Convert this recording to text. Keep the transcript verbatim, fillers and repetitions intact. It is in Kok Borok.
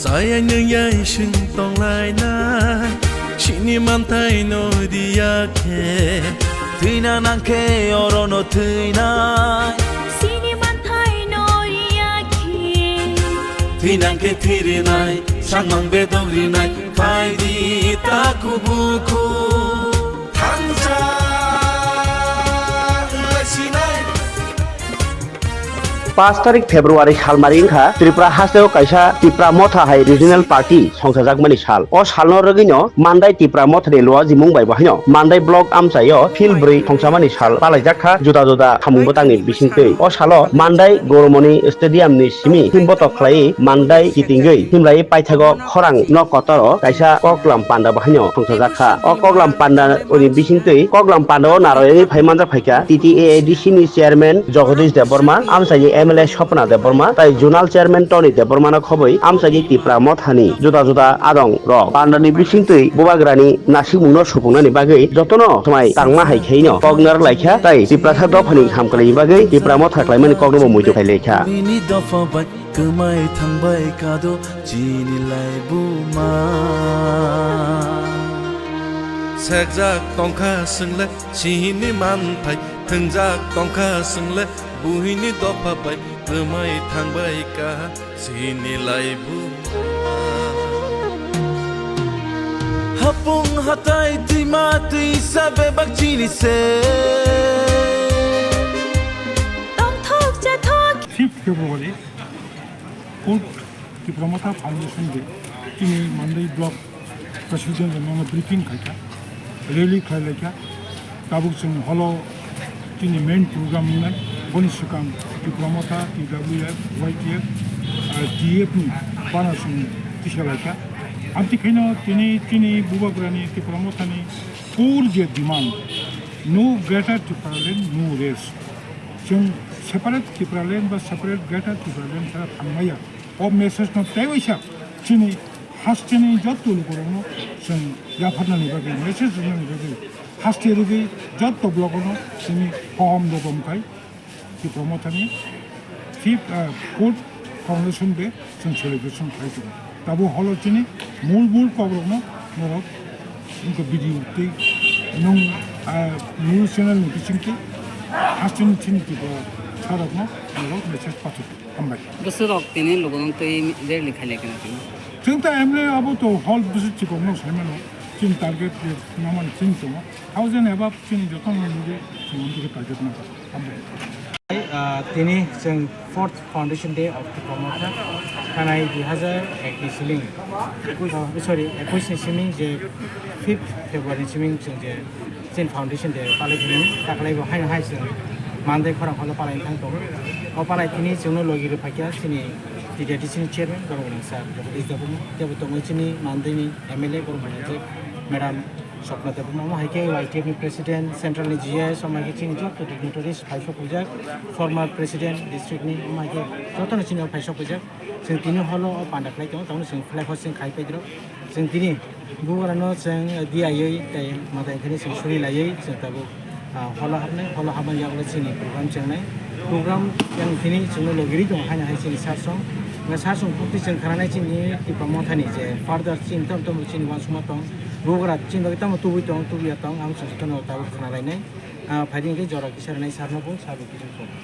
Chayang nung yai sung tong lai nai, sini manthai no diya khe. Thwina nang khe oro no thwinai. Sini manthai no diya khe. Thwinang khe thwirinai, sangmang bedok rinai, phai di ta kubuku. Thangsa wngkha sinai. Paanch tarik February salmari wngkha Tripura hasteo kaisa Tipra Motha hai regional party songchajakmani sal. O salno rwgwino Mandai Tipra Mothani luajimung bai bo haino Mandai block amchaio phil bwrwi songchamani sal palaijak kha juda juda samung bwtangni bisingtwi. O salo Mandai Goromoni Stadium ni simi himbotok khlaiwi Mandai kitingwi himlaiwi paithago khorang nok kotoro kaisa koklam panda bo haino songchajak kha. O koklam panda ni bisingtwi koklam panda o narwgwi phai manjak phaikha T T A A D C ni chairman Jagadish Debbarma, amchaini M L A Swapna Debbarma, tai zonal chairman Tony Debbarma no khobwi amchaini Tipra Mothani juda juda adong rok. Panda ni bisingtwi bubagrani nasikmung no supungnani bagwi jotono swmai tangma hai khaino kok nar laikha, tai Tiprasa dophani hamkrai bagwi Tipra Motha khlaimani kokno bo muitu khai laikha. Bini dopha bai kwmai thangbai kado chini laibuma. Sekjak tongkha swngle chini manthai, thwngjak tongkha swngle buhini dopha bai kwmai thangbai ka chini laibuma. Hapung hatai twima twisa bebak chini se. Tongthok chathok. Fifth February, Fourth Tipra Motha Foundation Day, chini Mandai Block President rokno briefing khaikha, rally khlai laikha. Tabuk chwng holo chini main program wngnai, boni swkang Tipra Motha, T W F, Y T F, ah, T F ni bana chwng tisa laikha. Amtwi khaino tini chini bubagrani Tipra Mothani core je demand, no Greater Tipraland, no rest. Chwng separate Tipraland ba separate Greater Tipraland sara thangmaya. O message no tei waisa chini hasteni jotto lukurokno chwng yapharnani bagwi, message rwnani bagwi, haste rwgwi jotto blogono chini hohom dopom khai Tipra Mothani fifth, ah, fourth Foundation Day chwng celebration khai tongo. Tabo holo chini mul mul kokrokno norok wngkha video tei nwng, ah, news channel ni bisingtwi hasteni chini Tipra sarokno norok message pathakha. Hambai. Bwswk rok tini lukurok twi rally khailai kheno tini. Chwng ta M L A abo to hol bwswk chikokno saimano, chini target je namani chini tongo. Thousand above chini jotono nugwi chwng amtwkhe target nangkha. Hambai. Ah, tini chwng fourth Foundation Day of Tipra Motha, thanai dui hazar ek ni siling, ah, sorry, ekush ni siling je fifth February ni siling chwng je Chini foundation de palai phini taklai bo haino hai chwng mandai khorang kholo palai thang tongo. O palai phini chwngno logi rw phaikha chini T T A D C ni chairman Gormani sir Jagadish Debbarma, tebo tongo chini mandai ni M L A Gormani je madam Swapna Debbarma, omo hai khe Y T F ni president, central ni G S, omo hai khe chini joto dignitaries phai sok phaijak, former president district ni, omo hai khe jotono chini o phai sok phaijak. Chwng tini holo o panda khlai tongo, tabukno chwng flag hosting khai paidrok. Chwng tini bugrano chwng diyaui tei mwtai thani chwng suri laiwi chwng tabuk, ah, holo habnai, holo habmani yagulo chini program chengnai. Program yang tini chwngno logiri tongo haino hai chini sir song. Nga sir song phukti chwng khananai chini Tipra Mothani je further chini tamo tamo chini uansukma tong. Bugra chini bagwi tamo tubui tong, tubuya tong, ang chwng jotono tabuk khana lainai. Ah, phaidi hwnkhe jora kisa rwnai sir no bo, sir bo kisa kok.